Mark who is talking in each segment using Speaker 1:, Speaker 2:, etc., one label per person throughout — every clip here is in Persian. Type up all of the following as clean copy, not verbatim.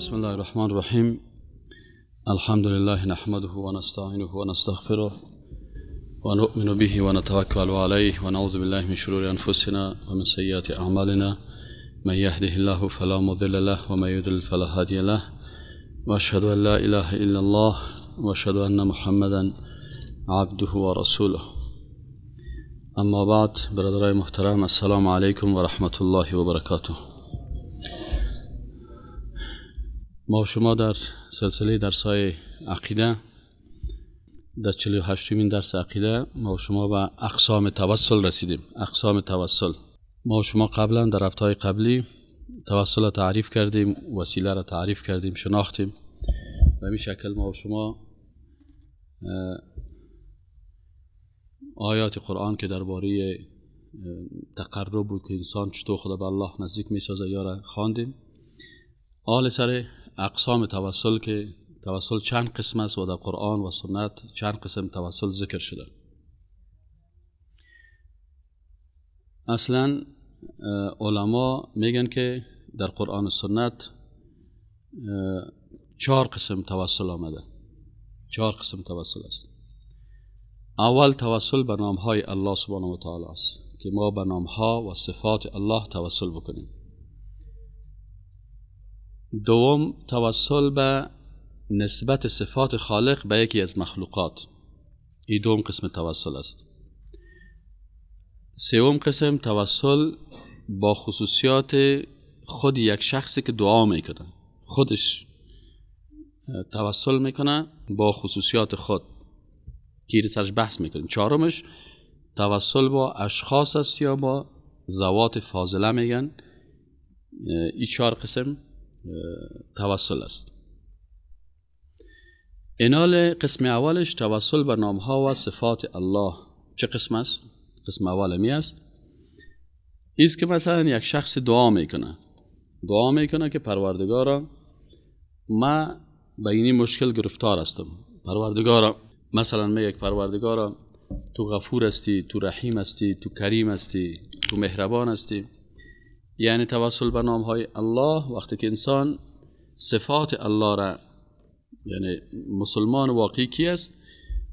Speaker 1: بسم الله الرحمن الرحیم. الحمد لله نحمده ونستعینه ونستغفره ونؤمن به ونتوکل علیه ونعوذ بالله من شرور انفسنا ومن سیئات اعمالنا. من يهده الله فلا مضل له ومن يضلل فلا هادي له. واشهد ان لا اله الا الله واشهد ان محمدا عبده ورسوله. اما بعد، برادرای محترم، السلام علیکم و رحمت الله و برکاته. ما شما در سلسله درس‌های عقیده، در 48مین درس عقیده، ما شما به اقسام توسل رسیدیم. اقسام توسل ما شما قبلا در هفته‌های قبلی توسل را تعریف کردیم، وسیله را تعریف کردیم، شناختیم. به این شکل ما شما آیات قرآن که درباره تقرب بود که انسان چطور خدا به الله نزدیک میسازه یا را خواندیم. حال سر اقسام توسل که توسل چند قسم است و در قرآن و سنت چند قسم توسل ذکر شده. اصلا علما میگن که در قرآن و سنت 4 قسم توسل آمده. 4 قسم توسل است. اول توسل به نامهای الله سبحانه و تعالی است که ما به نامها و صفات الله توسل بکنیم. دوم توسل به نسبت صفات خالق به یکی از مخلوقات، این دوم قسم توسل است. سوم قسم توسل با خصوصیات خود یک شخصی که دعا میکنه، خودش توسل میکنه با خصوصیات خود که سرش بحث میکنیم. چهارمش توسل با اشخاص است یا با ذوات فاضله میگن. این 4 قسم توسل است. اینال قسم اولش توسل بر نامها و صفات الله چه قسم است؟ قسم اول می است ایست که مثلا یک شخص دعا میکنه، دعا میکنه که پروردگارا ما به اینی مشکل گرفتار هستم، پروردگارا مثلا میگه پروردگارا تو غفور هستی، تو رحیم هستی، تو کریم هستی، تو مهربان هستی. یعنی توسل به نامهای الله وقتی که انسان صفات الله را، یعنی مسلمان واقعی کی است؟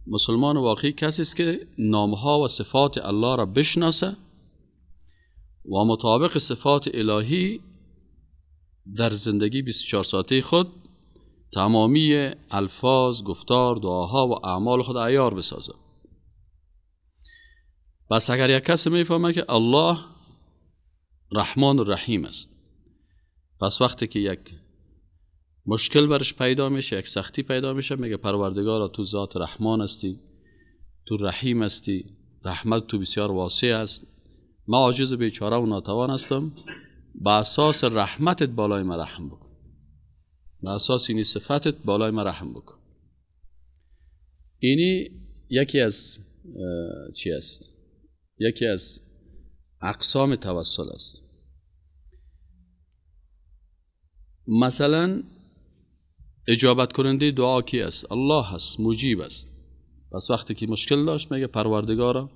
Speaker 1: مسلمان واقعی کسی است که نامها و صفات الله را بشناسه و مطابق صفات الهی در زندگی 24 ساعته خود تمامی الفاظ، گفتار، دعاها و اعمال خود عیار بسازه. پس اگر یک کسی میفهمه که الله رحمان و رحیم است، پس وقتی که یک مشکل برش پیدا میشه، یک سختی پیدا میشه، میگه پروردگارا تو ذات رحمان هستی، تو رحیم هستی، رحمت تو بسیار واسع است، ما عاجز بیچاره و ناتوان هستم، به اساس رحمتت بالای من رحم بکن، به اساس اینی صفتت بالای من رحم بکن. اینی یکی از چی است؟ یکی از اقسام توسل است. مثلا اجابت کننده دعا کی است؟ الله هست، مجیب است. پس وقتی که مشکل داشت میگه پروردگارا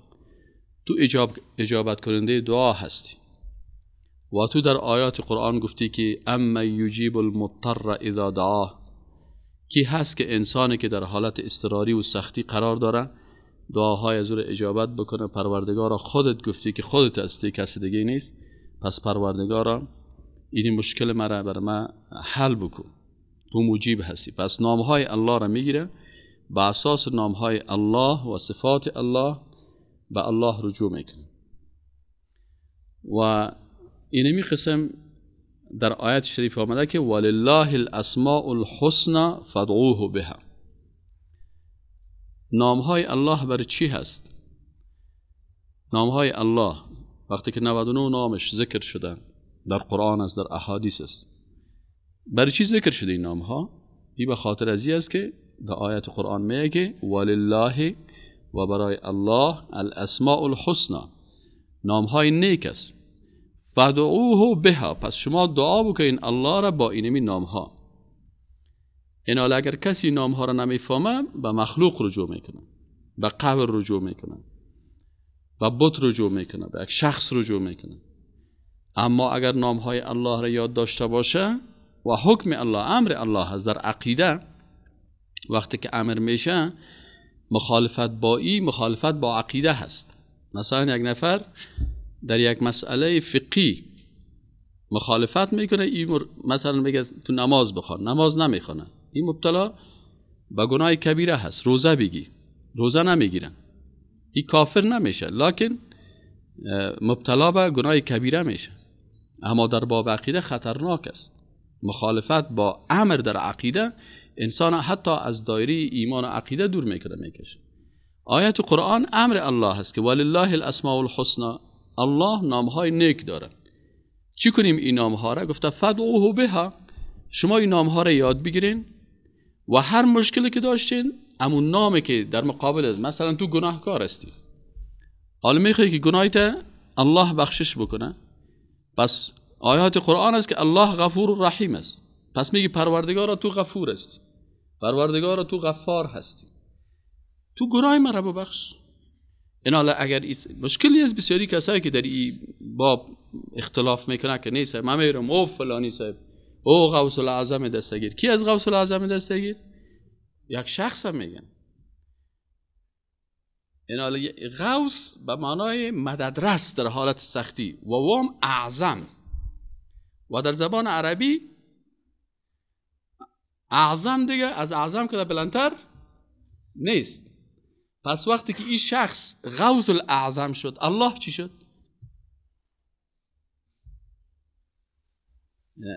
Speaker 1: تو اجابت کننده دعا هستی و تو در آیات قرآن گفتی که اما یجیب المضطر اذا دعاه، کی هست که انسانی که در حالت اضطراری و سختی قرار داره دعاهای از او اجابت بکنه؟ پروردگارا خودت گفتی که خودت هستی، کسی دیگه نیست، پس پروردگارا این مشکل مرا بر من حل بکن، تو مجیب هستی. پس نامهای الله را میگیره، به اساس نامهای الله و صفات الله به الله رجوع میکنه. و اینمی قسم در آیت شریف آمده که ولله الاسماء الحسنى فادعوه بها. نامهای الله برای چی هست؟ نامهای الله وقتی که 99 نامش ذکر شده در قرآن است، در احادیث است، برای چی ذکر شده این نامها؟ این به خاطر از این است که در آیت قرآن میگه ولله و برای الله الاسماء الحسنى، نامهای نیک است، فادعوه بها، پس شما دعا بکنین الله را با اینمی نامها. این حالا اگر کسی نامها را نمیفهمه به مخلوق رجوع میکنه، به قبر رجوع میکنه، به بت رجوع میکنه، به یک شخص رجوع میکنه. اما اگر نامهای الله را یاد داشته باشه و حکم الله، امر الله هست. در عقیده وقتی که امر میشه مخالفت با ای مخالفت با عقیده هست. مثلا یک نفر در یک مسئله فقهی مخالفت میکنه، این مثلا میگه تو نماز بخوان، نماز نمیخوانه، این مبتلا به گناه کبیره هست. روزه بگی، روزه نمیگیرن، این کافر نمیشه لکن مبتلا به گناه کبیره میشه. اما در باب عقیده خطرناک است. مخالفت با امر در عقیده انسان حتی از دایره ایمان و عقیده دور میکنه، میکشه. آیت قرآن امر الله هست که ولله الاسماء الحسنی، الله نامهای نیک داره. چی کنیم این نامها را؟ گفته فدعوه بها، شما این نامها را یاد بگیرین و هر مشکلی که داشتین همون نامی که در مقابل است، مثلا تو گناهکار هستی، حالا میخوای که گناهت الله بخشش بکنه، پس آیات قرآن است که الله غفور و رحیم است. پس میگی پروردگارا تو غفور هستی، پروردگارا تو غفار هستی، تو گناه مرا ببخش. این حالا اگر مشکلی از بسیاری کسایی که در این باب اختلاف میکنه که نیست، من میرم او فلانی صاحب او غوث الاعظم دستگیر. کی از غوث الاعظم دستگیر؟ یک شخص هم میگن. این حالا غوث به معنای مددرس در حالت سختی و وام اعظم، و در زبان عربی اعظم دیگه از اعظم که بلندتر نیست. پس وقتی که این شخص غوث الاعظم شد، الله چی شد؟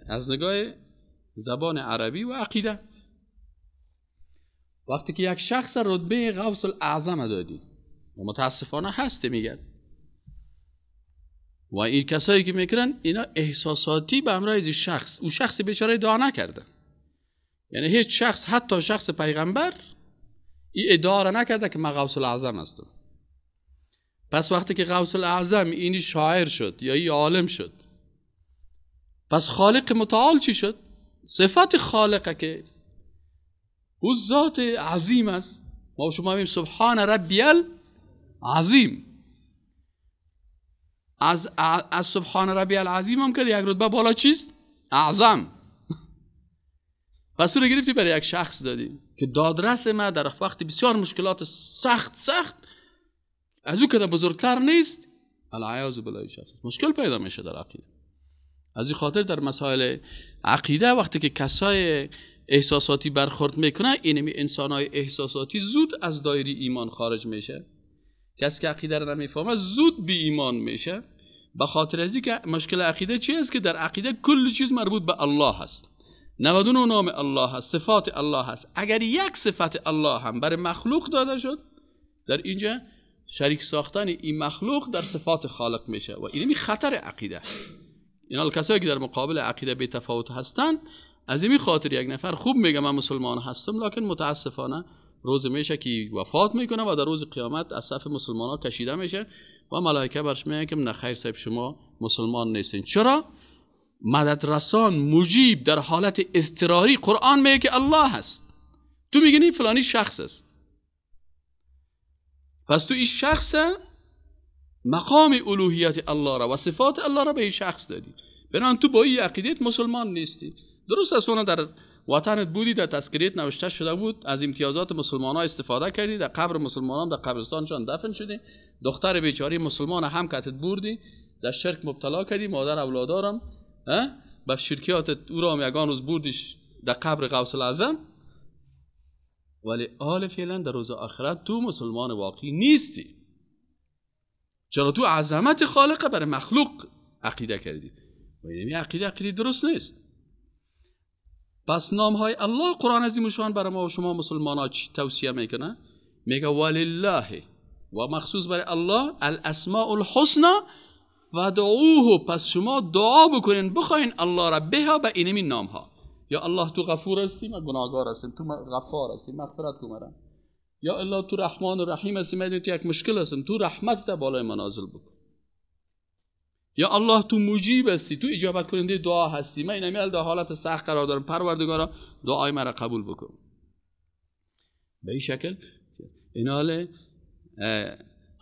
Speaker 1: از نگاه زبان عربی و عقیده وقتی که یک شخص رتبه غوث الاعظم دادی، و متاسفانه هست میگن، و این کسایی که میکنن اینا احساساتی به امرای شخص، او شخص بیچاره دعا نکرده. یعنی هیچ شخص، حتی شخص پیغمبر، این ادعا را نکرده که من غوث الاعظم هستم. پس وقتی که غوث الاعظم اینی شاعر شد یا این عالم شد، پس خالق متعال چی شد؟ صفت خالقه که او ذات عظیم است. ما شما میگیم سبحان ربی العظیم. از سبحان ربی العظیم هم که یک رتبه بالا چیست؟ اعظم. پس او رو گرفتی برای یک شخص دادی که دادرس ما در وقت بسیار مشکلات سخت سخت از او که بزرگتر نیست، العیاذ بالله شخص مشکل پیدا میشه در عقیده. از این خاطر در مسائل عقیده وقتی که کسای احساساتی برخورد میکنه، اینمی انسانای احساساتی زود از دایره ایمان خارج میشه. کسی که عقیده رو نمیفهمه زود بی ایمان میشه. به خاطر از اینکه مشکل عقیده چی است؟ که در عقیده کل چیز مربوط به الله هست، 99 نام الله هست، صفات الله هست. اگر یک صفت الله هم برای مخلوق داده شد، در اینجا شریک ساختن این مخلوق در صفات خالق میشه و اینمی خطر عقیده. اینا کسایی که در مقابل عقیده بی تفاوت هستن، از این خاطر یک نفر خوب میگه من مسلمان هستم، لکن متاسفانه روز میشه که وفات میکنه و در روز قیامت از صف مسلمان ها کشیده میشه و ملائکه برش میگن که نه خیر صاحب، شما مسلمان نیستین. چرا؟ مدد رسان مجیب در حالت اضطراری قرآن میگه که الله هست، تو میگی فلانی شخص است. پس تو این شخص مقام الوهیت الله را و صفات الله را به این شخص دادی، بنابراین تو با این عقیدت مسلمان نیستی. درست است اون در وطنت بودی، در تذکریت نوشته شده بود، از امتیازات مسلمان ها استفاده کردی، در قبر مسلمانان در قبرستانشان دفن شدی، دختر بیچاره مسلمان هم کتت بردی، در شرک مبتلا کردی، مادر اولادارم به شرکیات او را هم یگان روز بردیش در قبر غوث الاعظم. ولی آل فعلا در روز آخرت تو مسلمان واقعی نیستی. چرا؟ تو عظمت خالق برای مخلوق عقیده کردی و این عقیده درست نیست. پس نام های الله قرآن عظیم شان برای ما و شما مسلمان ها چی توصیه میکنه؟ میگه ولله، و مخصوص برای الله، الاسماء الحسنى فدعوه. پس شما دعا بکنین، بخواین الله را بها به اینمی نام ها. یا الله تو غفور هستی، من گناهگار هستم، تو غفار هستی، مغفرت کن مرا. یا الله تو رحمان و رحیم هستی، من تو یک مشکل هستم، تو رحمت بالای منازل بکن. یا الله تو مجیب هستی، تو اجابت کننده دعا هستی، من اینمی در حالت سخت قرار دارم، پروردگارا دعای مرا قبول بکن. به این شکل ایناله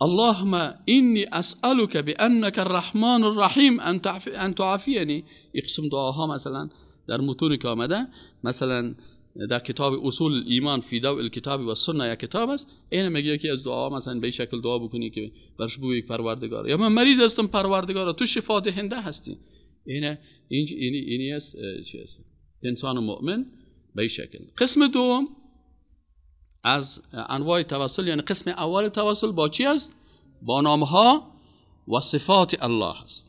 Speaker 1: اللهم اینی اسألک بانک الرحمن الرحیم ان تعافینی. این قسم دعاها مثلا در متونی که آمده، مثلا در کتاب اصول ایمان فی ضوء الکتاب و سنه یک کتاب است، این میگه یکی از دعا مثلا به شکل دعا بکنی که برش بگویی پروردگار، یا من مریض هستم پروردگار تو شفا دهنده هستی. اینه اینی است چی است انسان مؤمن به شکل. قسم دوم از انواع توسل، یعنی قسم اول توسل با چی است؟ با نامها و صفات الله است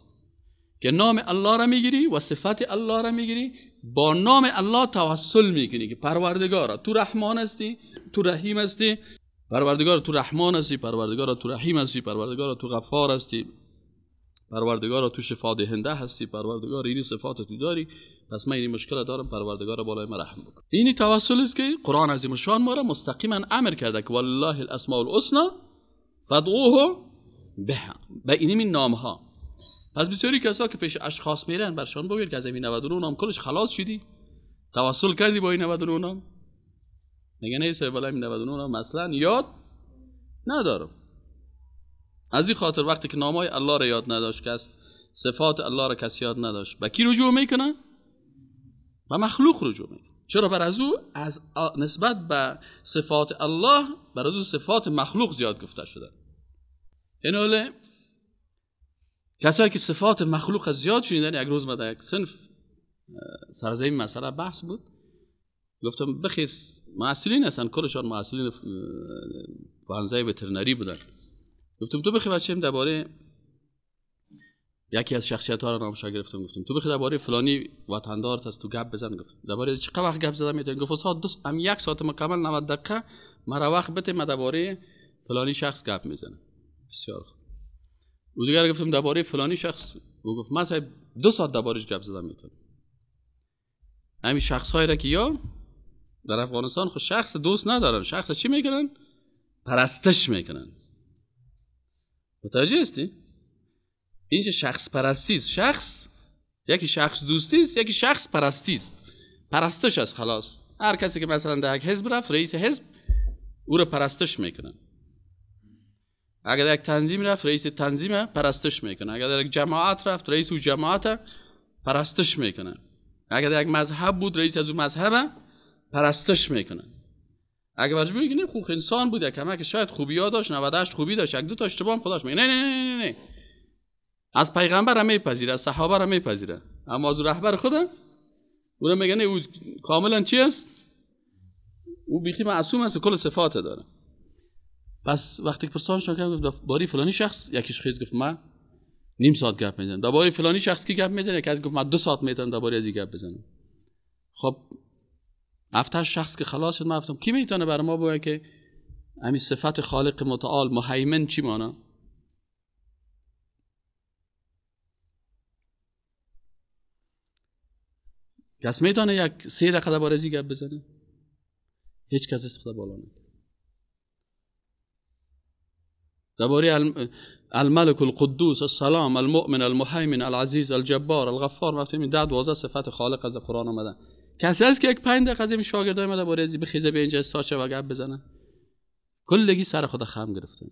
Speaker 1: که نام الله را میگیری و صفات الله را میگیری، با نام الله توسل میکنی که پروردگارا تو رحمان هستی، تو رحیم هستی، پروردگارا تو رحمان هستی، پروردگارا تو رحیم هستی، پروردگارا تو غفار هستی، پروردگارا تو شفا دهنده هستی، پروردگار اینی صفات تو داری، پس من این مشکل دارم، پروردگارا بالای من رحم بکن. اینی توسل است که قرآن عظیم الشان ما را مستقیما امر کرده که والله الاسماء الحسنى فادعوه بها، به اینی نام ها. پس بسیاری کسا که پیش اشخاص میرن برشان بگیر که از این 99 نام کلش خلاص شدی، توسل کردی با این 99 نام؟ میگه نه صاحب، این 99 نام مثلا یاد ندارم. از این خاطر وقتی که نامای الله را یاد نداشت کس، صفات الله را کس یاد نداشت، به کی رجوع میکنه؟ به مخلوق رجوع میکنه. چرا؟ بر از او از نسبت به صفات الله بر از او صفات مخلوق زیاد گفته شده. این حاله کسایی که صفات مخلوق زیاد شنیدن، یک روز ما در یک صنف سر از این مسئله بحث بود، گفتم بخیز محصلین هستن، کلشان محصلین پوهنځی وترنری بودن، گفتم تو بخی بچه‌م درباره یکی از شخصیت ها را نامش گرفتم، گفتم تو بخی درباره فلانی وطندارت از تو گپ بزن. گفت درباره چقدر وقت گپ زدم میتونی؟ گفت ساعت 2 هم یک ساعت مکمل 90 دقیقه مرا وقت بده، من درباره فلانی شخص گپ میزنم. بسیار خوب. و دیگر گفتم درباره فلانی شخص، او گفت من صاحب 2 ساعت دربارش گپ زدم میتونم. همین شخص هایی را که یا در افغانستان خود شخص دوست ندارن، شخص چی میکنن؟ پرستش میکنن. متوجه هستی؟ اینجا شخص پرستی است. شخص یکی شخص دوستی است، یکی شخص پرستی است. پرستش است خلاص. هر کسی که مثلا در یک حزب رفت، رئیس حزب او را پرستش میکنن. اگر در یک تنظیم رفت، رئیس تنظیم پرستش میکنه. اگر در یک جماعت رفت، رئیس او جماعت پرستش میکنه. اگر در یک مذهب بود، رئیس از او مذهب پرستش میکنه. اگر برش بگی نه خوب انسان بود، یک که شاید خوبی ها داشت، 98 خوبی داشت، یک دو تا اشتباه هم خودش میگه. نه نه نه نه نه، از پیغمبر هم میپذیره، از صحابه هم میپذیره، اما از رهبر خودم او میگه نه، او کاملا چی است؟ او بیخی معصوم است، کل صفات داره. پس وقتی که پرسان شد گفت باری فلانی شخص، یکیش خیز گفت من نیم ساعت گپ میزنم، درباره فلانی شخص کی گپ میزنه؟ یکی گفت من 2 ساعت میتونم درباره از این گپ بزنم. خب 7 شخص که خلاص شد، من گفتم کی میتونه بر ما بگه که همین صفت خالق متعال مهیمن چی مانا؟ کس میتونه یک 3 دقیقه درباره از این گپ بزنه؟ هیچ کس از خدا بالا نمیره. درباره الملک القدوس السلام المؤمن المهیمن العزیز الجبار الغفار، مفتیم 10 12 صفت خالق از قرآن آمدن. کسی هست که یک 5 دقیقه از این شاگردای ما درباره از بخیزه به اینجا استاد و گپ بزنه؟ کلگی سر خود خم گرفتن.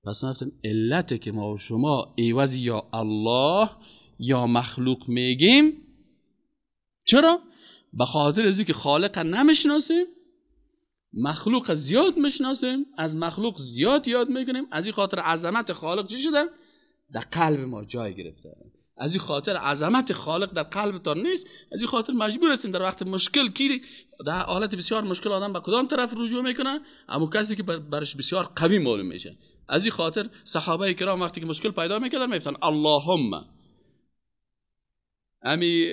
Speaker 1: پس ما گفتیم علت که ما و شما عوض یا الله یا مخلوق میگیم چرا؟ به خاطر از اینکه خالق نمیشناسیم، مخلوق زیاد میشناسیم، از مخلوق زیاد یاد میکنیم، از این خاطر عظمت خالق چی شده؟ در قلب ما جای گرفته. از این خاطر عظمت خالق در قلبتان نیست، از این خاطر مجبور هستیم در وقت مشکل کی در حالت بسیار مشکل آدم به کدام طرف رجوع میکنه؟ اما کسی که برش بسیار قوی معلوم میشه. از این خاطر صحابه کرام وقتی که مشکل پیدا میکردن میگفتن اللهم. امی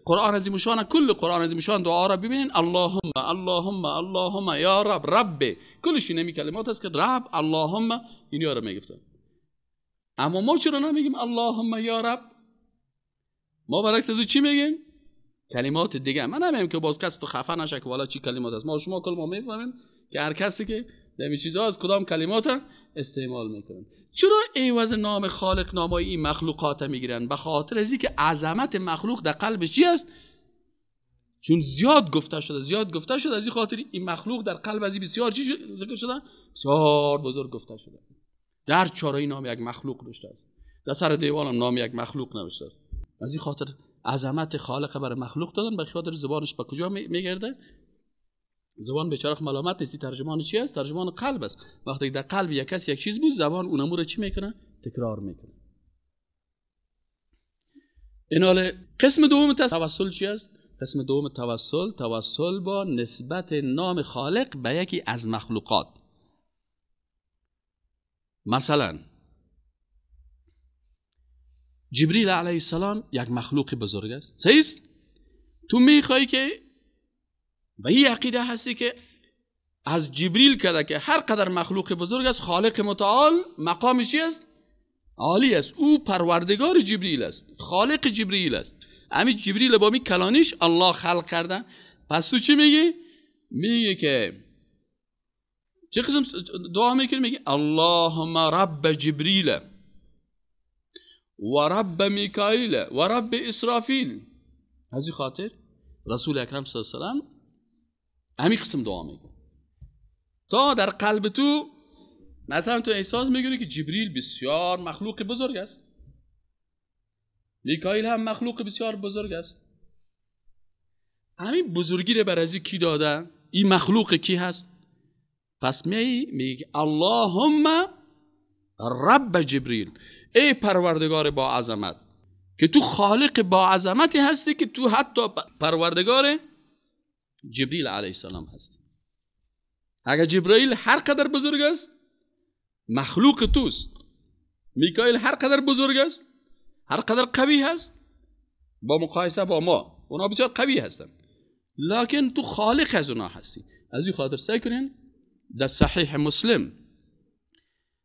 Speaker 1: قرآن عظیم شان، کل قرآن عظیم شان دعا را ببینین، اللهم اللهم اللهم یا رب رب، کلش اینمی کلمات است که رب اللهم اینا را میگفتن. اما ما چرا نمیگیم اللهم یا رب؟ ما برعکس از او چی میگیم؟ کلمات دیگه. من نمیگم که باز کس تو خفه نشه که والا چی کلمات است. ما شما کل ما میفهمیم که هر کسی که در این چیزا از کدام کلمات استعمال میکنن. چرا عوض نام خالق نامای این مخلوقات میگیرن؟ به خاطر از اینکه عظمت مخلوق در قلب چی است؟ چون زیاد گفته شده، زیاد گفته شده، از این خاطر این مخلوق در قلب از این بسیار چی ذکر شده؟ بسیار بزرگ گفته شده. در چارای نام یک مخلوق نوشته است، در سر دیوان هم نام یک مخلوق نوشته است. از این خاطر عظمت خالق بر مخلوق دادن، برای خاطر زبانش به کجا میگرده؟ زبان بیچاره ملامت نیست، ترجمان چی است؟ ترجمان قلب است. وقتی در قلب یک کس یک چیز بود، زبان اونمو رو چی میکنه؟ تکرار میکنه. این حال قسم دوم توسل چی است؟ قسم دوم توسل، توسل با نسبت نام خالق به یکی از مخلوقات. مثلا جبریل علیه السلام یک مخلوق بزرگ است، صحیح است؟ تو میخوای که به این عقیده هستی که از جبریل کرده که هر قدر مخلوق بزرگ است، خالق متعال مقام چی است؟ عالی است. او پروردگار جبریل است، خالق جبریل است. همین جبریل با می کلانیش الله خلق کرده. پس تو چی میگی؟ میگه که چه قسم دعا میکنی؟ میگه اللهم رب جبریل و رب میکائیل و رب اسرافیل. از این خاطر رسول اکرم صلی الله علیه و سلم همین قسم دعا میکنه تا در قلب تو مثلا تو احساس میکنی که جبریل بسیار مخلوق بزرگ است، میکائیل هم مخلوق بسیار بزرگ است. همین بزرگی رو بر از کی داده؟ این مخلوق کی هست؟ پس میگه اللهم رب جبریل، ای پروردگار با عظمت، که تو خالق با عظمتی هستی که تو حتی پروردگار جبریل علیه السلام هستی. اگر جبرئیل هر قدر بزرگ است مخلوق توست، میکائیل هر قدر بزرگ است، هر قدر قوی هست با مقایسه با ما، اونا بسیار قوی هستند، لکن تو خالق از اونا هستی. از این خاطر سعی کنین در صحیح مسلم،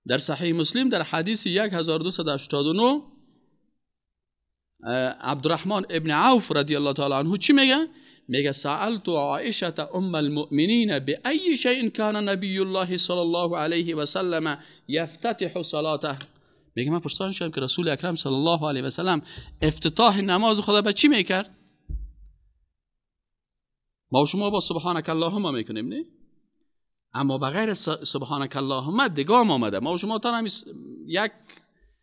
Speaker 1: در صحیح مسلم در حدیث 1289 عبدالرحمن ابن عوف رضی الله تعالی عنه چی میگه؟ میگه سألت عائشة ام المؤمنین بأي شيء كان نبی الله صلی الله علیه و سلم یفتتح صلاته. میگه من پرسان شدم که رسول اکرم صلی الله علیه و سلم افتتاح نماز خدا به چی میکرد؟ ما شما با سبحانک اللهم میکنیم نه؟ اما بغیر سبحانک اللهم دگام آمده. ما شما تا همین یک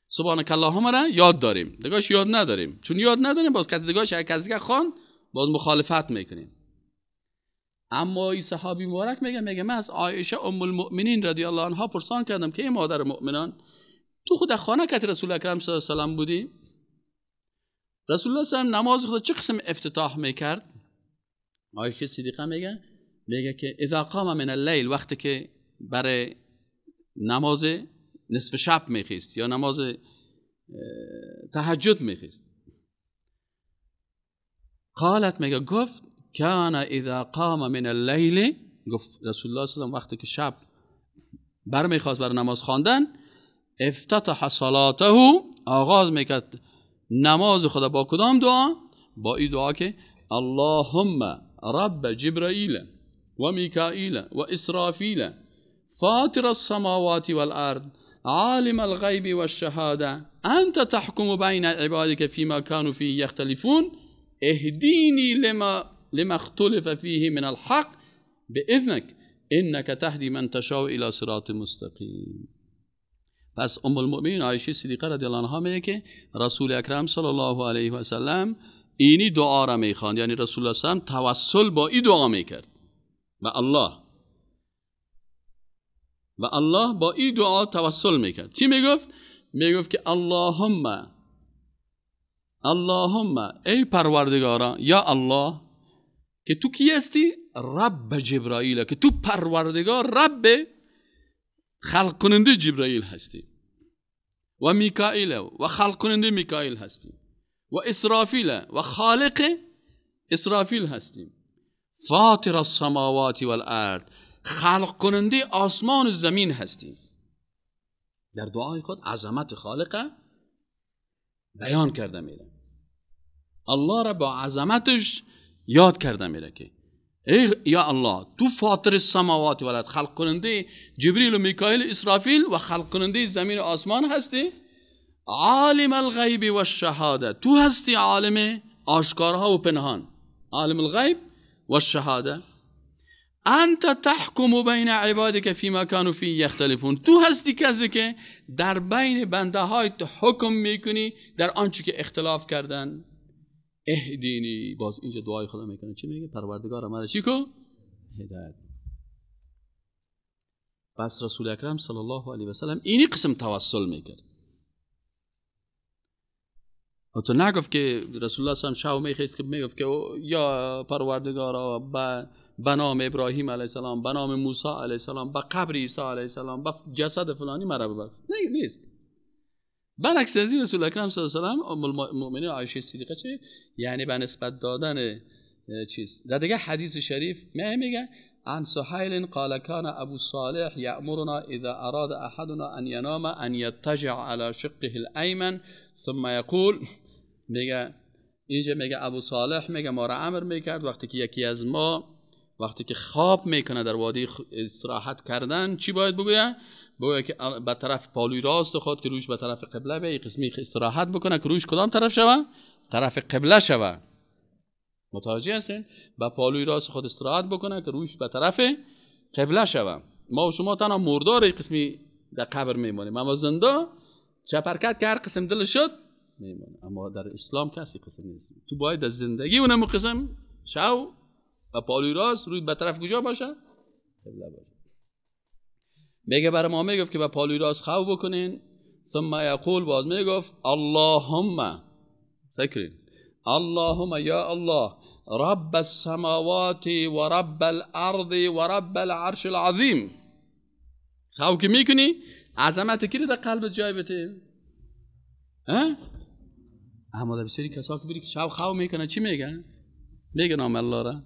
Speaker 1: سبحانک اللهم را یاد داریم، دگاش یاد نداریم. چون یاد نداریم باز کسی دگاش یک از دیگه خوان باز مخالفت میکنیم. اما این صحابی مبارک میگه من از عایشه ام المؤمنین رضی الله عنها پرسان کردم که ای مادر مؤمنان، تو خود خانه که رسول اکرم صلی الله علیه و سلم بودی، رسول الله صلی الله علیه و نماز خود چه قسم افتتاح میکرد؟ عایشه صدیقه میگه که اذا قام من اللیل، وقتی که برای نماز نصف شب میخیست یا نماز تهجد میخیست، قالت میگه گفت کان اذا قام من اللیل، گفت رسول الله صلی الله علیه و وقتی که شب برمیخواست برای نماز خواندن، افتتح صلاته، آغاز میکرد نماز خود با کدام دعا؟ با این دعا که اللهم رب جبرائیل و میکائیل و اسرافیل فاطر السماوات والارض عالم الغیب والشهاده انت تحکم بین عبادك فيما كانوا فيه يختلفون اهدینی لما اختلف فيه من الحق باذنك انك تهدی من تشاء الى صراط مستقیم. پس ام المؤمنین عایشه صدیقه رضی الله عنها میگه که رسول اکرم صلی الله علیه و سلم اینی دعا را میخواند، یعنی رسول الله صلی الله علیه و توسل با این دعا میکرد و الله با این دعا توسل میکرد. چی میگفت؟ میگفت که اللهم ای پروردگارا، یا الله، که تو کی هستی؟ رب جبرائیل، که تو پروردگار رب خلق کننده جبرائیل هستی و میکائیل و خلق کننده میکائیل هستی و اسرافیل و خالق اسرافیل هستیم، فاطر السماوات والارض، خلق کننده آسمان و زمین هستیم. در دعای خود عظمت خالق بیان کرده میره، الله را با عظمتش یاد کرده میره که ای یا الله تو فاطر السماوات والارض، خلق کننده جبریل و میکائیل اسرافیل و خلق کننده زمین و آسمان هستی، عالم الغیب و الشهاده، تو هستی عالم آشکارها و پنهان، عالم الغیب و الشهاده، انت تحکم بین عبادك فيما كانوا فيه یختلفون، تو هستی کسی که در بین بنده های تو حکم میکنی در آنچه که اختلاف کردن. اهدینی، باز اینجا دعای خدا میکنه، چی میگه؟ پروردگار مرا چی کن؟ هدایت. پس رسول اکرم صلی الله علیه و سلم اینی قسم توسل میکرد. و تو نگفت که رسول الله صلی الله علیه و سلم میخواست که میگفت که یا پروردگارا به نام ابراهیم علیه السلام، به نام موسی علیه السلام، به قبر عیسی علیه السلام، به جسد فلانی مرا ببخش. نه، نیست. برعکس از این رسول اکرم صلی الله علیه و سلم ام المؤمنین عایشه صدیقه چه؟ یعنی به نسبت دادن چیز. در دیگه حدیث شریف میگه عن سهيل قال كان ابو صالح يأمرنا اذا اراد احدنا ان ينام ان يضطجع على شقه الايمن ثم يقول. میگه اینجا میگه ابو صالح میگه ما را امر میکرد وقتی که یکی از ما وقتی که خواب میکنه در وادی استراحت کردن چی باید بگویه؟ بگویه که به طرف پالوی راست خود که روش به طرف قبله به قسمی استراحت بکنه که روش کدام طرف شوه؟ طرف قبله شوه. متوجه هستین؟ به پالوی راست خود استراحت بکنه که روش به طرف قبله شوه. ما و شما تنها مردار قسمی در قبر میمانیم، اما زنده چپرکت که هر قسم دل شد میمانه. اما در اسلام کسی قسم نیست. تو باید از زندگی اونم قسم شو و پالوی راست روی به طرف کجا باشه؟ قبله باشه. میگه برای ما میگفت که به پالوی راست خو بکنین. ثم یقول، باز میگفت اللهم، فکرین، اللهم یا الله رب السماوات و رب الارض و رب العرش العظیم. خو که میکنی عظمت کی رو در قلب جای بده؟ ها؟ اما در بسیاری کسا که بری که شب خو میکنه چی میگن؟ میگه نام الله را.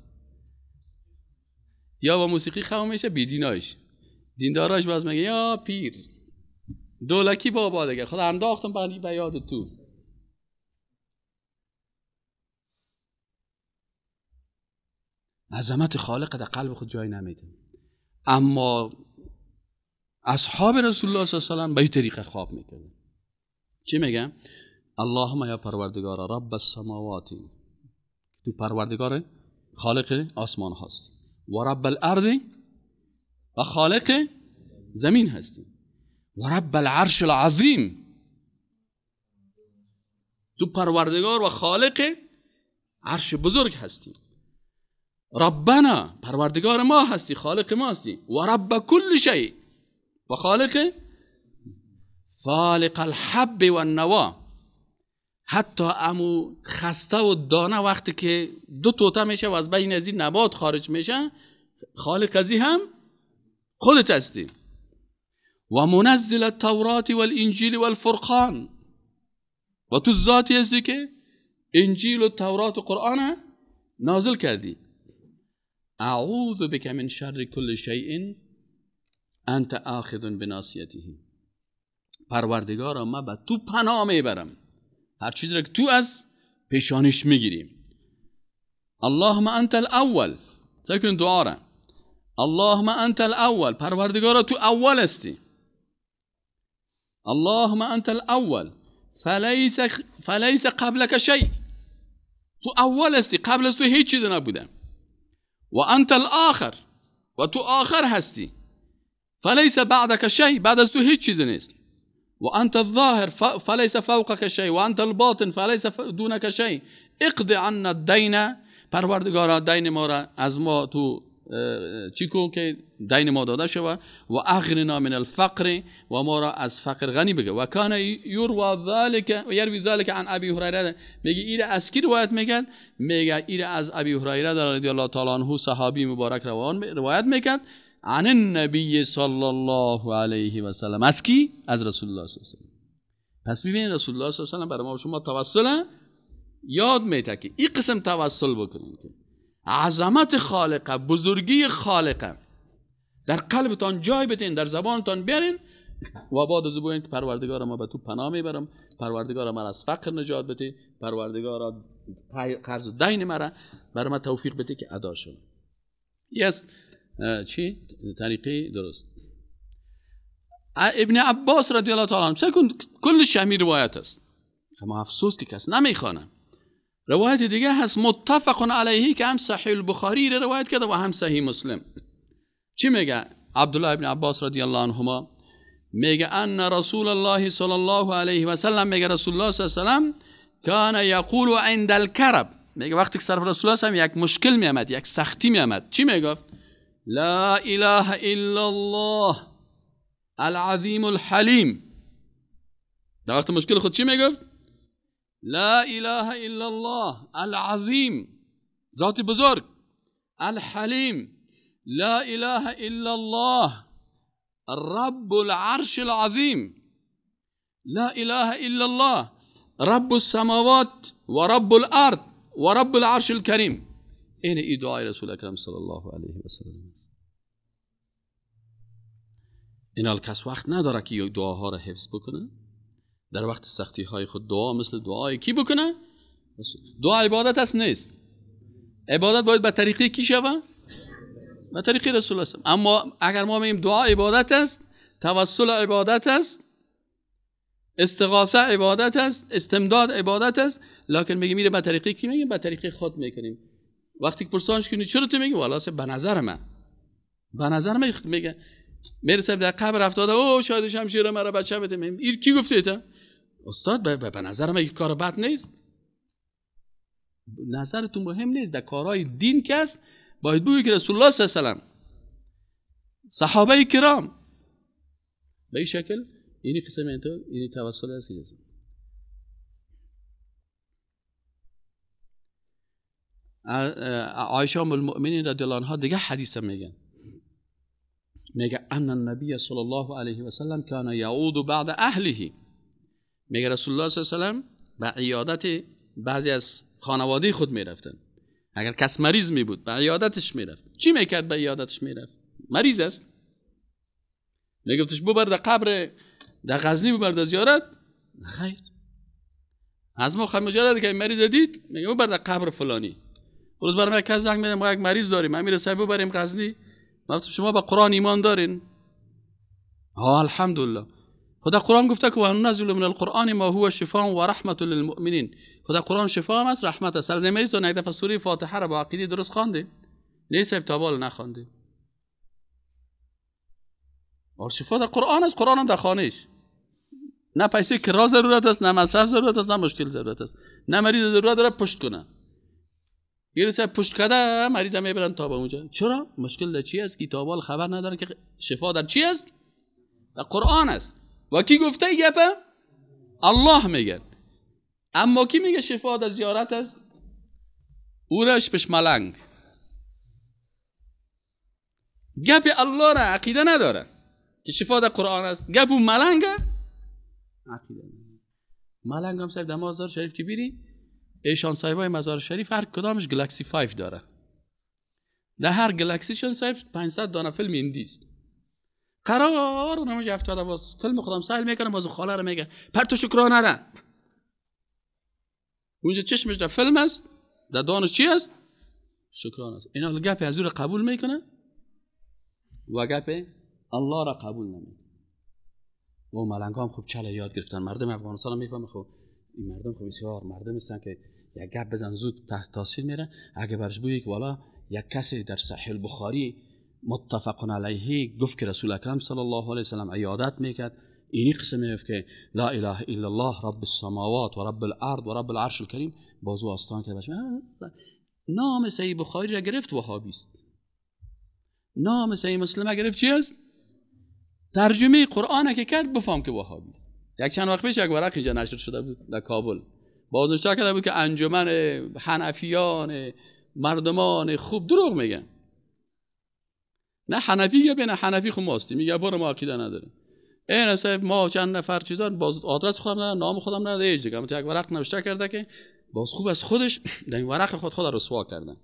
Speaker 1: یا با موسیقی خو میشه بیدینایش، دینداراش باز میگه یا پیر دولکی بابا دیگه خدا انداختم بلی به یاد تو. عظمت خالق در قلب خود جای نمیده. اما اصحاب رسول الله صلی الله علیه و سلم به این طریقه خواب میکردن. چی میگم؟ اللهم یا پروردگار رب السماوات، تو پروردگار خالق آسمان هاست، و رب الارض و خالق زمین هستی، و رب العرش العظیم، تو پروردگار و خالق عرش بزرگ هستی. ربنا پروردگار ما هستی، خالق ما هستی، و رب کل شیء و خالق فالق الحب و النوا. حتی امو خسته و دانه وقتی که دو توته میشه و از بین از این نبات خارج میشه، خالق ازی هم خودت هستی. و منزل التورات والانجیل والفرقان، و تو ذاتی هستی که انجیل و تورات و قرآن نازل کردی. اعوذ بک من شر کل شیء انت آخذ بناصیته. پروردگارا ما به تو پناه میبرم، هر چیزی را که تو از پیشانیش میگیریم. اللهم انت الاول، سکن دعا را، اللهم انت الاول، پروردگارا تو اول هستی. اللهم انت الاول فلیس قبلک شیء، تو اول هستی، قبل از تو هیچ چیز نبوده. و انت الاخر، و تو آخر هستی، فلیس بعدک شیء، بعد از تو هیچ چیز نیست. و انت الظاهر فلیس فوقک شیء و انت الباطن فلیس دونک شیء. اقض عنا الدین، پروردگارا دین ما را از ما تو چی کو که دین ما داده شوه. و اغننا من الفقر، و ما را از فقر غنی بگه. و کان یروى ذلك و یروی ذلك عن ابی هریره. میگه ایره از کی روایت میکرد؟ میگه ایره از ابی هریره رضی الله تعالی عنه صحابی مبارک روایت میکرد عن النبی صلی الله علیه و سلم. از کی؟ از رسول الله صلی الله علیه و سلم. پس ببینید رسول الله صلی الله علیه و سلم برای ما و شما توسل یاد میده که این قسم توسل بکنید که عظمت خالقه، بزرگی خالقه در قلبتان جای بدین، در زبانتان بیارین و بعد از بگوین که پروردگار ما به تو پناه میبرم، پروردگار ما از فقر نجات بده، پروردگار قرض و دین مرا برای ما توفیق بده که ادا شود. یس چی؟ طریقه درست. ابن عباس رضی الله تعالی عنه سکن کلش همین روایت است، اما افسوس که کس نمیخوانه. روایت دیگه هست متفق علیه که هم صحیح البخاری رو روایت کرده و هم صحیح مسلم. چی میگه عبدالله ابن عباس رضی الله عنهما؟ میگه ان رسول الله صلی الله علیه و سلم، میگه رسول الله صلی الله علیه و سلم کان یقول عند الکرب. میگه وقتی که سر رسول الله هم یک مشکل میامد، یک سختی میامد، چی میگفت؟ لا اله الا الله العظیم الحلیم. در وقت مشکل خود چی میگفت؟ لا اله الا الله العظیم، ذات بزرگ، الحلیم، لا اله الا الله رب العرش العظیم، لا اله الا الله رب السماوات و رب الارض و رب العرش الكریم. این ای دعای رسول اکرم صلی الله علیه و سلم است. این کس وقت نداره که دعاها را حفظ بکنه. در وقت سختی های خود دعا مثل دعای کی بکنه؟ دعا عبادت است نیست. عبادت باید به طریقی کی شوه؟ به طریقی رسول الله. اما اگر ما میگیم دعا عبادت است، توسل عبادت است، استغاثه عبادت است، استمداد عبادت است، لکن میگیم میره به طریقی کی؟ میگیم به طریقی خود میکنیم. وقتی که پرسانش کنی چرا تو میگی؟ والا به نظر من، به نظر من میگه میرسه در قبر افتاده، او شاید شمشیر مرا بچه بده. این کی گفته تا؟ استاد به نظر من یک کار بد نیست. نظرتون مهم نیست. در کارهای دین که است باید بگویی که رسول الله صلی الله علیه و سلم، صحابه کرام به این شکل اینی قسم اینی توسل است. عایشه ام المؤمنین رضی الله عنها دیگه حدیث میگن، میگه ان النبی صلی الله علیه و سلم کان یعود بعد اهله. میگه رسول الله صلی الله علیه و سلم به عیادت بعضی از خانواده خود میرفتن. اگر کس مریض می بود به عیادتش میرفت. چی میکرد به عیادتش میرفت؟ مریض است، میگفتش ببر در قبر در غزنی ببر در زیارت. خیر، از ما خیلی مجرد که مریض دید میگه ببر در قبر فلانی. روز برای کس زنگ میدم ما یک مریض داریم، امیر صاحب ببریم غزنی. گفتم شما با قرآن ایمان دارین؟ ها الحمدلله. خدا قرآن گفته که و ننزل من القرآن ما هو شفاء و رحمت للمؤمنین. خدا قرآن شفا هم است، رحمت است. سر مریض یک دفعه سوره فاتحه را با عقیده درست خوانده؟ نیست، تا بال نخوانده. شفا در قرآن است، قرآن هم در خانهش. نه پیسه کرا ضرورت است، نه مصرف ضرورت است، نه مشکل ضرورت است، نه مریض ضرورت داره پشت کنه. یه پشت کرده مریض هم میبرن تا به اونجا. چرا؟ مشکل در چی است؟ که تا بال خبر نداره که شفا در چی است؟ در قرآن است. و کی گفته ای گپه؟ الله میگه. اما کی میگه شفا در زیارت است؟ اورش پش ملنگ. گپ الله را عقیده نداره که شفا در قرآن است. گپ اون ملنگه عقیده نداره. ملنگ هم صاحب در مزار شریف که بیری، ایشان صاحبای مزار شریف هر کدامش گلکسی 5 داره. در هر گلکسیشون صاحب 500 دانه فیلم هندی است. قرار اونم افتاده باز فیلم خودم سهل میکنم، باز خاله رو میگه پرتو شکرانه را. اونجا چشمش در فیلم است، در دانش چی است؟ شکرانه است. اینا گپ از او را قبول میکنه و گپ الله را قبول نمیکنه. و ملنگ هم خوب چله یاد گرفتن. مردم افغانستان هم میفهمه خب این مردم خب بسیار مردم هستن که یک گپ بزن زود تحت تاثیر میره. اگه برش بگی که والا یک کسی در صحیح البخاری متفق علیه گفت که رسول اکرم صلی الله علیه و سلم عیادت میکرد، اینی قسم میگفت که لا اله الا الله رب السماوات و رب الارض و رب العرش الکریم، بازو آستان کرد. نام صحیح بخاری را گرفت وهابی است. نام صحیح مسلم گرفت چی است؟ ترجمه قرآن که کرد بفهم که وهابی است. یک چند وقت پیش یک ورق اینجا نشر شده بود در کابل، بازنشته کرده بود که انجمن حنفیان مردمان خوب دروغ میگن. نه حنفی یا نه حنفی خو ماستی میگه برو ما عقیده نداریم. این صاحب ما چند نفر چیزا باز آدرس خودم ندارم، نام خودم ندارم، هیچ دیگه. یک ورق نوشته کرده که باز خوب از خودش در این ورق خود رسوا کردن.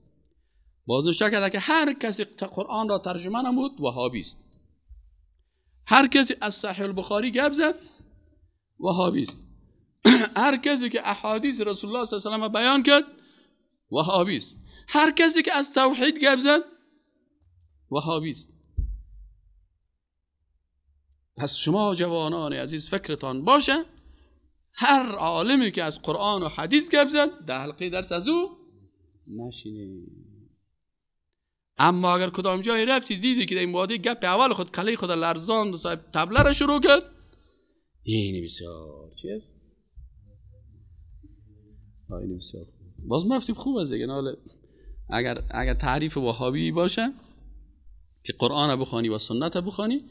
Speaker 1: باز نوشته کرده که هر کسی قرآن را ترجمه نمود وهابی است. هر کسی از صحیح البخاری گپ زد وهابی است. هر کسی که احادیث رسول الله صلی الله علیه و بیان کرد وهابی است. هر کسی که از توحید گپ زد وهابی است. پس شما جوانان عزیز فکرتان باشه هر عالمی که از قرآن و حدیث گپ زد در حلقه درس از او نشینید. اما اگر کدام جایی رفتی دیدی که در این وادی گپ اول خود کله خود لرزاند و صاحب طبله را شروع کرد، این بسیار چی است؟ این بسیار خوب. باز ما گفتیم خوب است دیگه. اگر تعریف وهابی باشه که قرآن بخوانی و سنت بخوانی،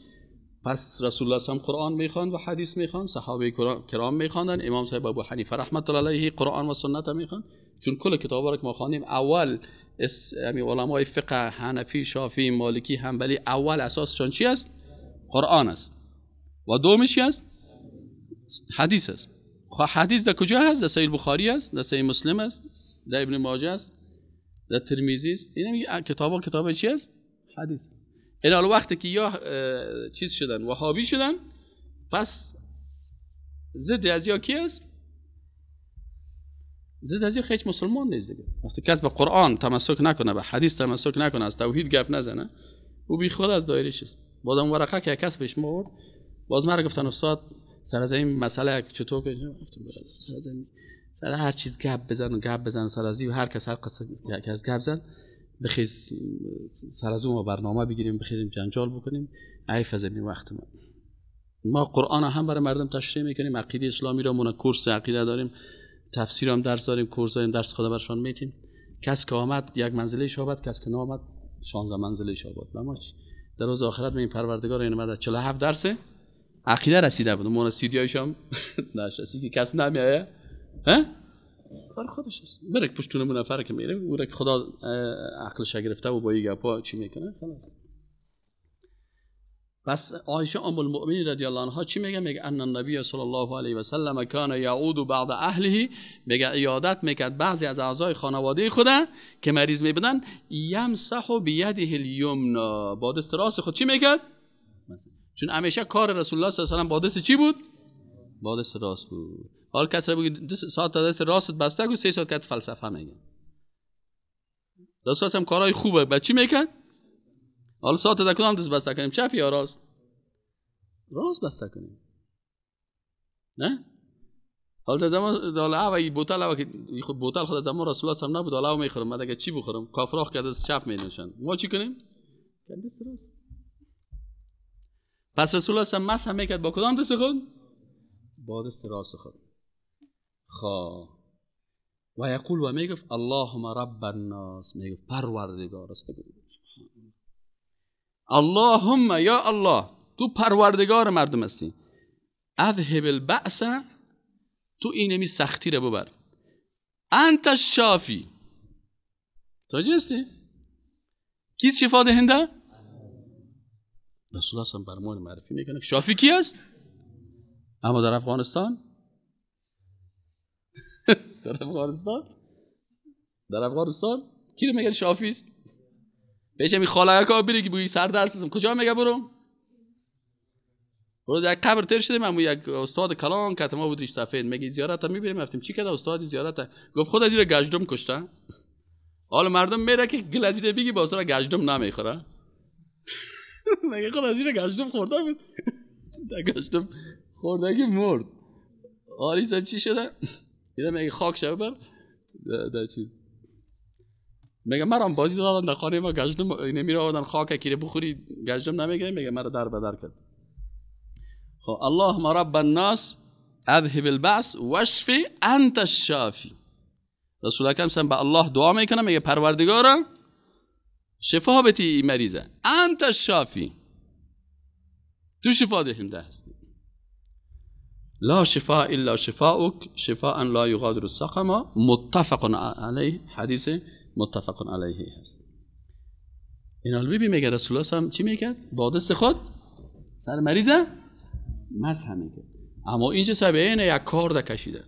Speaker 1: پس رسول الله هم قرآن میخوان و حدیث میخوان، صحابه کرام میخواندن، امام صاحب ابو حنیفه رحمت الله علیه قرآن و سنت میخوان. چون کل کتابا رو که ما خواندیم اول علمای فقه حنفی، شافعی، مالکی، حنبلی اول اساسشان چی است؟ قرآن است. و دومش چی است؟ حدیث است. خب حدیث در کجا هست؟ در صحیح بخاری است، در صحیح مسلم است، در ابن ماجه است، در ترمذی است. اینا کتابا کتاب چی است؟ حدیث. این حال وقتی که یا چیز شدن، وهابی شدن، پس ضد از یا کی است؟ ضد از یا هیچ مسلمان نیست دیگه. وقتی کس به قرآن تمسک نکنه، به حدیث تمسک نکنه، از توحید گپ نزنه، او بی خود از دایره چیز. بازم ورقه که کس بهش ما آورد، باز مرا گفتن استاد سر از این مسئله چطور که گفتم برادر سر از این سر هر چیز گپ بزن و گپ بزن، سر از این هر کس هر قصه کس گپ زن، بخیز سر از اون برنامه بگیریم، بخیزیم جنجال بکنیم، عیف از این وقت ما قرآن هم برای مردم تشریح میکنیم، عقیده اسلامی را مون کورس عقیده داریم، تفسیر هم درس داریم، کورس داریم، درس خدا برشان میتیم. کس که آمد یک منزله شابد، کس که نامد 16 منزله شابد. ما در روز آخرت می پروردگار این اومد 47 درس عقیده رسیده بود، مون سی دی هایش هم نشستی که کس نمیایه، ها کار خودش است. بره پشتون نفر که میره او را که خدا عقلش گرفته و با این گپا چی میکنه خلاص. پس عایشه ام المؤمنین رضی الله عنها چی میگه؟ میگه ان النبی صلی الله علیه و سلم کان یعود بعض اهله، میگه عیادت میکرد بعضی از اعضای خانواده خود که مریض میبودن، یمسح بیده الیمنا، با دست راست خود چی میکرد؟ چون همیشه کار رسول الله صلی الله علیه و سلم با دست چی بود؟ با دست راست بود. حال کسی بگه 2 ساعت دست راست بسته کو 3 ساعت کت فلسفه میگه. رسول هم کارهای خوبه با چی میکرد؟ حالا ساعت در کدام دست بسته کنیم، چپ یا راست؟ راست بسته کنیم. نه؟ حالا در زمان حالا اولی بوتل او که خود بوتل خود زمان رسول الله هم نبود، حالا او میخورم، من دیگه چی بخورم؟ کافراخ که دست چپ مینوشن، ما چی کنیم؟ دست راست. پس رسول الله هم مسح میکرد با کدام دست خود؟ با دست راست خود. خا و یقول و میگفت اللهم رب الناس، میگفت پروردگار است. اللهم یا الله، تو پروردگار مردم هستی، اذهب البأس، تو اینمی سختی رو ببر، انت الشافی. توجه هستی؟ کیست شفا دهنده؟ رسول الله بر ما معرفی میکنه شافی کی است؟ اما در افغانستان در افغانستان کی رو میگه شافی است؟ بهش می خاله کا بری که بگی سر درس کجا میگه برو؟ برو یک قبر تر شده، من یک استاد کلان که ما بود ریش سفید، میگه زیارت میبریم، رفتیم چی کرد استاد زیارت؟ گفت خود از زیر گژدم کشته. حالا مردم میره که گل از زیر بگی باز گژدم نمیخوره. میگه خود از زیر گژدم خورده بود، گژدم خورده که مرد. حالا صاحب چی شده؟ اینا میگه خاک شو بر در چیز. میگه مرام بازی دادن در خانه ما گژدم نمیره آوردن خاک که بخوری گژدم نمیگه، میگه مرا در بدر کرد. خب اللهم رب الناس اذهب البأس واشفی انت الشافی. رسول اکرم صلی به الله دعا میکنه، میگه پروردگارا شفا بتی این مریضه، انت الشافی، تو شفا دهنده هستی. لا شفاء الا شفاؤک شفاء لا یغادر سقما، متفق علیه، حدیث متفق علیه هست. این حال ببین میگه رسول الله صلی چی میکرد؟ با دست خود سر مریضه مسح میکرد. اما اینجا صاحب اینه یک کارد کشیده،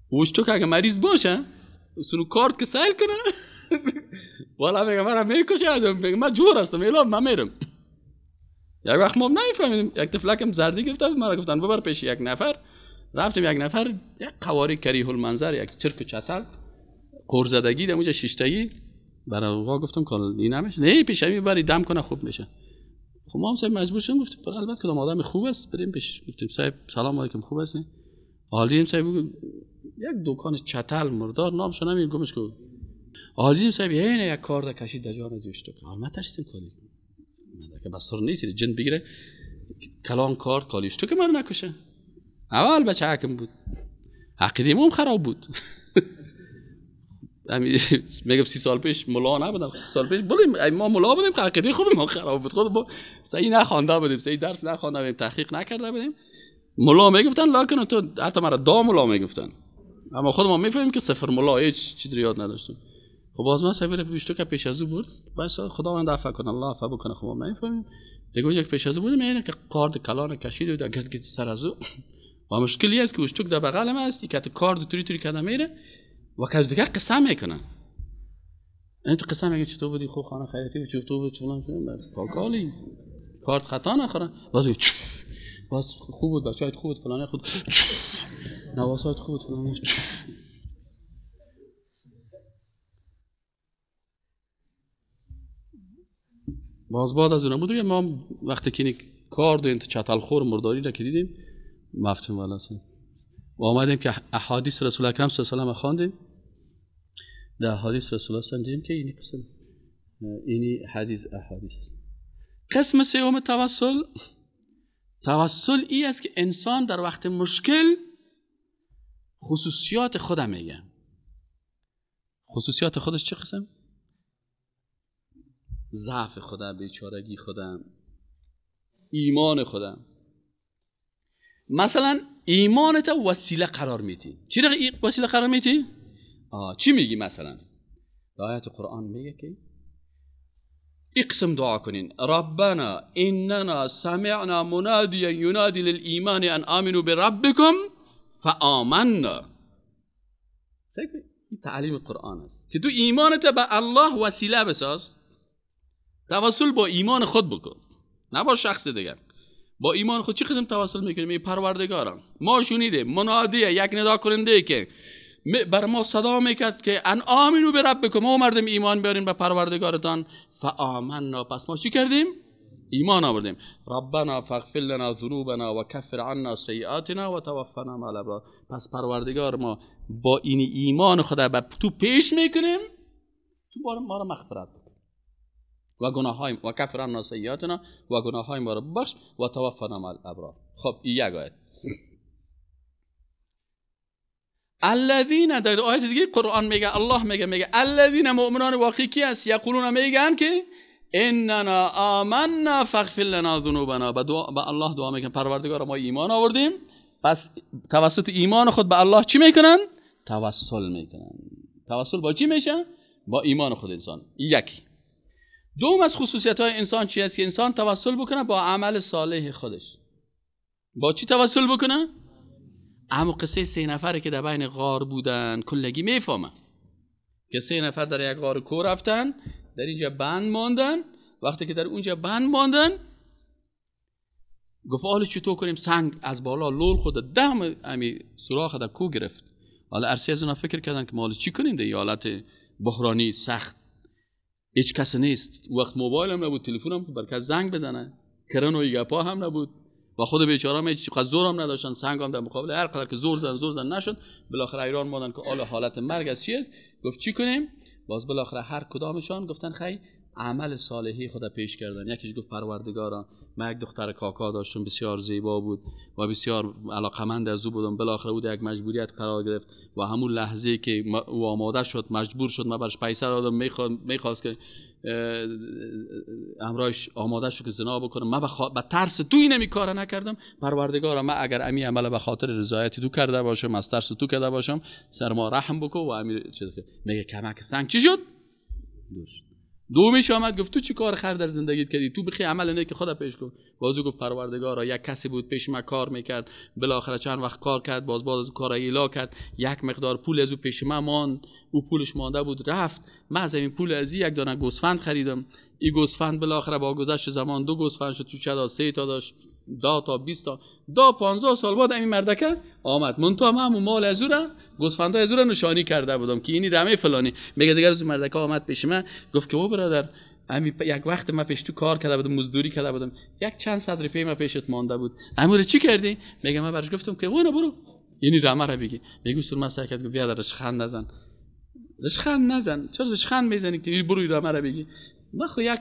Speaker 1: اوش تو که اگه مریض باشه سنو کارد که سیل کنه والا میگه مرا میکشه، میگه من جور هستم الا من میرم. یک وقت ما نمیفهمیدیم، یک طفلکم زردی گرفته بود، مرا گفتن ببر پیش یک نفر، رفتیم یک نفر یک قواری کریه المنظر، یک چرک و چتل قرزدگی در اونجا شیشتگی، برای آقا گفتم که این نمیشه، نه پیش همین بری دم کنه خوب میشه. خب ما هم صاحب مجبور شدیم، گفتیم البته کدام آدم خوب است بریم پیش. گفتیم صاحب سلام علیکم خوب هستی؟ حالیم صاحب یک دکان چتل مردار نامش نمیگم گمش کو. حالیم صاحب اینه یک کار کشید در جان از تو. حال ما ترسیدیم کالی که بسر نیست جن بگیره کلان کارت کالیش تو که منو نکشه. اول بچه حکم بود. عقیده ما هم خراب بود. میگم 30 سال پیش ملا نبودم، 30 سال پیش بودیم ما ملا بودیم، عقیده خود ما خراب بود، خود ما صحیح نخوانده بودیم، صحیح درس نخوانده بودیم، تحقیق نکرده بودیم. ملا میگفتن لکن تو حتی مرا دا ملا میگفتن، اما خود ما میفهمیم که صفر ملا هیچ چیزی رو یاد نداشتیم. خب باز ما سفر پیش تو که پیش از او بود، بس خداوند عفو کنه، الله عفو بکنه، خب ما میفهمیم دیگه. یک پیش از او بودیم اینه که کارد کلان کشید و گرد گرد سر از او، و مشکلی است که اوشتوک در بغل ما است که کارد توری توری کده میره و که دیگه قسم میکنه. این تو قسم میگه چطور بودی، خوب خانه خیریتی بود، چطور بود فلان فلان، کاکالی کارد خطا نخوره، باز باز خوب بود بچه‌های خوب بود فلان خود نواسات خوب بود فلان. باز بعد از اونم بود که ما وقتی که کارد این چتل خور مرداری را که دیدیم مفتون والا و آمدیم که احادیث رسول اکرم صلی الله علیه و آله خواندیم. در احادیث رسول الله دیدیم که اینی قسم اینی حدیث احادیث است. قسم سوم توسل، توسل ای است که انسان در وقت مشکل خصوصیات خود میگه. خصوصیات خودش چه قسم؟ ضعف خودم، بیچارگی خودم، ایمان خودم. مثلا ایمانت وسیله قرار میدی. چی وسیله قرار میدی؟ چی میگی مثلا؟ در آیت قرآن میگه که اقسم دعا کنین، ربنا اننا سمعنا منادیا ینادی للایمان ان آمنوا بربکم فآمنا. این تعلیم قرآن است که تو ایمانت به الله وسیله بساز، توسل با ایمان خود بکن، نه با شخص دیگر. با ایمان خود چی قسم توسل میکنیم؟ ای پروردگارم ما شنیده منادیه، یک ندا کننده که بر ما صدا میکرد که ان آمنو بربکم، ما مردم ایمان بیارین به پروردگارتان، فآمنا، پس ما چی کردیم؟ ایمان آوردیم. ربنا فاغفر لنا ذنوبنا و کفر عنا سیئاتنا و توفنا مع الابرار. پس پروردگار ما با این ایمان خود به تو پیش میکنیم، تو ما را مغفرت بکن و گناه‌های و کفر عنا سیئاتنا و گناه‌های ما را ببخش و توفنا مع الابرار. خب این یک آیت. الذین، در آیت دیگه قرآن میگه، الله میگه الذین مؤمنان واقعی کی است؟ یقولون میگن که اننا آمنا فاغفر لنا ذنوبنا. به الله دعا میکنن، پروردگار ما ایمان آوردیم. پس توسط ایمان خود به الله چی میکنن؟ توسل میکنن. توسل با چی میشه؟ با ایمان خود انسان. یکی. دوم از خصوصیت های انسان چی است؟ که انسان توسل بکنه با عمل صالح خودش. با چی توسل بکنه؟ اما قصه 3 نفره که در بین غار بودن کلگی میفهمن که 3 نفر در یک غار کو رفتن، در اینجا بند ماندن. وقتی که در اونجا بند ماندن گفت حالا چطور کنیم؟ سنگ از بالا لول خود دم امی سوراخ در کو گرفت. حالا عرصه از اونا فکر کردن که ما حالا چی کنیم در این حالت بحرانی سخت، هیچ کس نیست، وقت موبایل هم نبود، تلفن هم بر کس زنگ بزنه، کرن و گپا هم نبود و خود بیچاره هم هیچ زور هم نداشتن، سنگ هم در مقابل هر قدر که زور زن نشد، بالاخره ایران ماندن که حالا حالت مرگ از چی است؟ گفت چی کنیم؟ باز بالاخره هر کدامشان گفتن خی عمل صالحی خود پیش کردن. یکیش گفت پروردگارا من یک دختر کاکا داشتم بسیار زیبا بود و بسیار علاقمند از او بودم، بالاخره او در یک مجبوریت قرار گرفت و همون لحظه که او آماده شد مجبور شد، من برش پیسه دادم، میخواست که امرایش آماده شد که زنا بکنه، من به ترس تو اینمی کار نکردم. پروردگارا من اگر امی عمل به خاطر رضایت تو کرده باشم، از ترس تو کرده باشم، سر ما رحم بکن. و امی میگه کمک سنگ چی شد؟ دور شد. دومیش آمد گفت تو چی کار خیر در زندگیت کردی؟ تو بخی عمل نه که خدا پیش کن. بازو گفت پروردگارا یک کسی بود پیش ما کار میکرد، بالاخره چند وقت کار کرد، باز از کار ایلا کرد، یک مقدار پول از او پیش ما ماند، او پولش مانده بود رفت، من از این پول از یک دانه گوسفند خریدم، این گوسفند بالاخره با گذشت زمان 2 گوسفند شد، تو چه 3 تا داشت، 10 تا 20 تا، 15 سال بعد این مردکه آمد، منتها من همون مال از او را گوسفندای از او را نشانی کرده بودم که اینی رمه فلانی. میگه دیگه روز مردکه آمد پیش من گفت که او برادر امی یک وقت من پیش تو کار کرده بودم، مزدوری کرده بودم، یک چند صد روپیه من پیشت مانده بود، امور چی کردی؟ میگه من برش گفتم که اونو برو اینی رمه را بگی. میگه سر من سرکت گفت بیادر رشخند نزن، رشخند نزن، چرا رشخند میزنی که برو رمه را بگی؟ من خو یک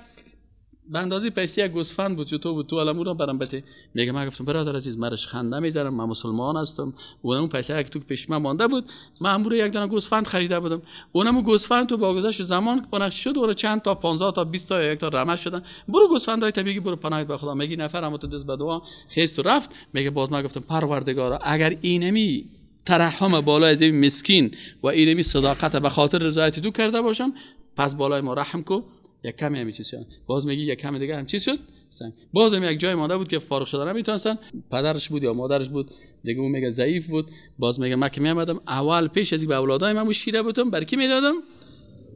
Speaker 1: به اندازه پیسه یک گوسفند بود، چطور بود تو الان رو برام بده. میگه من گفتم برادر عزیز مرش خنده میذارم، من مسلمان هستم، اونم پیسه یک تو پیش من مانده بود، من امروز یک دانه گوسفند خریده بودم، اونم گوسفند تو با گذشت زمان اون شد اور چند تا 15 تا 20 تا یک تا رمه شدن، برو گوسفندای طبیعی برو پناه به خدا. میگه نفر هم تو دست به دعا خیست و رفت. میگه باز من گفتم پروردگارا اگر اینمی ترحم بالای از این مسکین و اینمی صداقت به خاطر رضایت تو کرده باشم، پس بالای ما رحم کو. یک کمی هم چیز شد، باز میگی یک کمی دیگه هم چیز شد. باز هم یک جای مانده بود که فارغ شدن نمیتونستن، پدرش بود یا مادرش بود دیگه، اون میگه ضعیف بود. باز میگه من که میامدم اول پیش از اینکه به اولادای من شیره بودم بر کی میدادم؟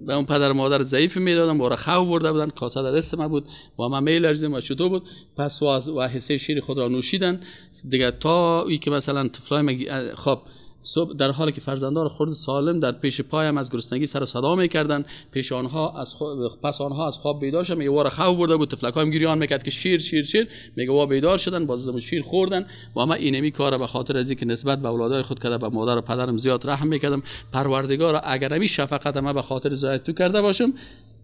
Speaker 1: به اون پدر مادر ضعیف میدادم، و خو برده بودن، کاسه در دست من بود و من میلرزیدم و چطور بود. پس و حصه شیر خود را نوشیدن دیگه تا ای که مثلا طفلای خب صبح در حالی که فرزندان خرد سالم در پیش پایم از گرسنگی سر صدا میکردن، پیش آنها از پس آنها از خواب بیدار شدن. میگه وار خواب برده بود، طفلکایم گریان میکرد که شیر شیر شیر. میگه وا بیدار شدن، باز شیر خوردن. و ما اینمی کار به خاطر از اینکه نسبت به اولادای خود کرده، به مادر و پدرم زیاد رحم میکردم. پروردگار اگر همی شفقت ما به خاطر زیاد تو کرده باشم،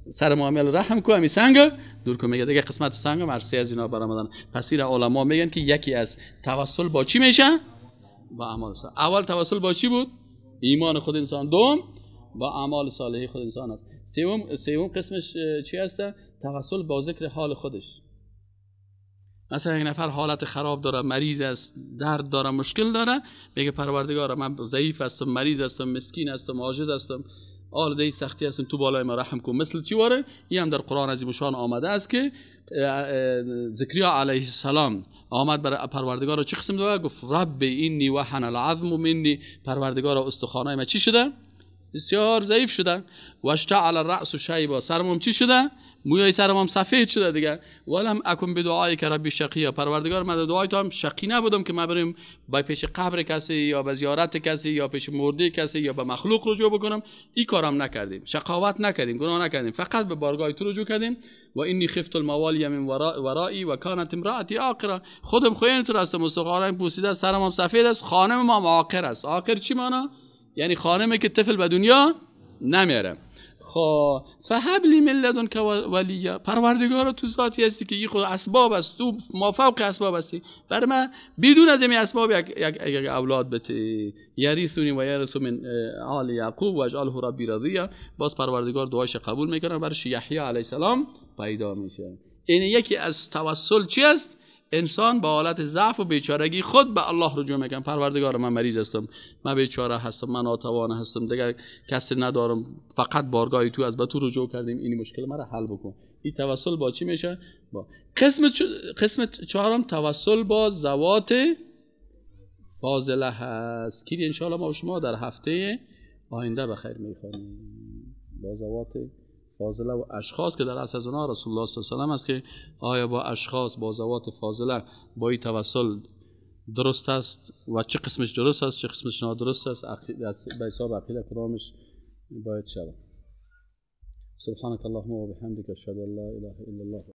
Speaker 1: سر معامله رحم کو، همی سنگ دور کو. میگه دیگه قسمت سنگ مرسی از اینا برآمدن. پس این علما میگن که یکی از توسل با چی میشه؟ با اعمال صالح. اول توسل با چی بود؟ ایمان خود انسان. دوم با اعمال صالح خود انسان است. سوم قسمش چی هست؟ توسل با ذکر حال خودش. مثلا یک نفر حالت خراب داره، مریض است، درد داره، مشکل داره، میگه پروردگارا من ضعیف هستم، مریض هستم، مسکین هستم، عاجز هستم، آل دی سختی هستم، تو بالای ما رحم کن. مثل چی واره؟ این هم در قرآن عظیم شان آمده است که زکریا علیه السلام آمد برای پروردگار چه قسم دعا گفت؟ رب اینی وهن العظم منی. پروردگار استخوانای ما چی شده؟ بسیار ضعیف شده. و اشتعل الراس شیبا، سرم چی شده؟ موی سرم هم سفید شده دیگه. ولم اکن بدعایک ربی شقیا، پروردگار من دعای تو هم شقی نبودم که من بریم با پیش قبر کسی یا به زیارت کسی یا پیش مرده کسی یا به مخلوق رجوع بکنم. این کارم نکردیم، شقاوت نکردیم، گناه نکردیم، فقط به بارگاه تو رجوع کردیم. و اینی خفت الموالی من ورایی و کانت امراتی عاقره، خودم خوین تو هستم، استخوانم پوسیده، سرم هم سفید است، خانم ما عاقر است. عاقر چی معنا؟ یعنی خانمی که طفل به دنیا نمیاره. خب فهب لی من لدنک ولیا، پروردگارا تو ذاتی هستی که این خود اسباب است، تو مافوق اسباب هستی، برای من بدون از این اسباب یک اولاد بده. یریثونی و یرث من آل یعقوب و اجعله ربی رضیا. باز پروردگار دعایش قبول میکنه، برش یحیی علیه السلام پیدا میشه. این یکی از توسل چی است؟ انسان با حالت ضعف و بیچارگی خود به الله رجوع میکنه. پروردگار من مریض هستم، من بیچاره هستم، من ناتوان هستم، دیگر کسی ندارم، فقط بارگاه تو از به تو رجوع کردیم، این مشکل مرا حل بکن. این توسل با چی میشه؟ با قسم چهارم توسل با ذوات فاضله هست که ان شاء الله ما شما در هفته آینده به خیر میخوانیم. با ذوات فاضله و اشخاص که در اصل از اونها رسول الله صلی الله علیه و سلم است که آیا با اشخاص با ذوات فاضله با این توسل درست است و چه قسمش درست است چه قسمش نادرست است، به حساب عقیده کدامش باید شود. سبحانك اللهم و بحمدک اشهد ان لا اله الا الله.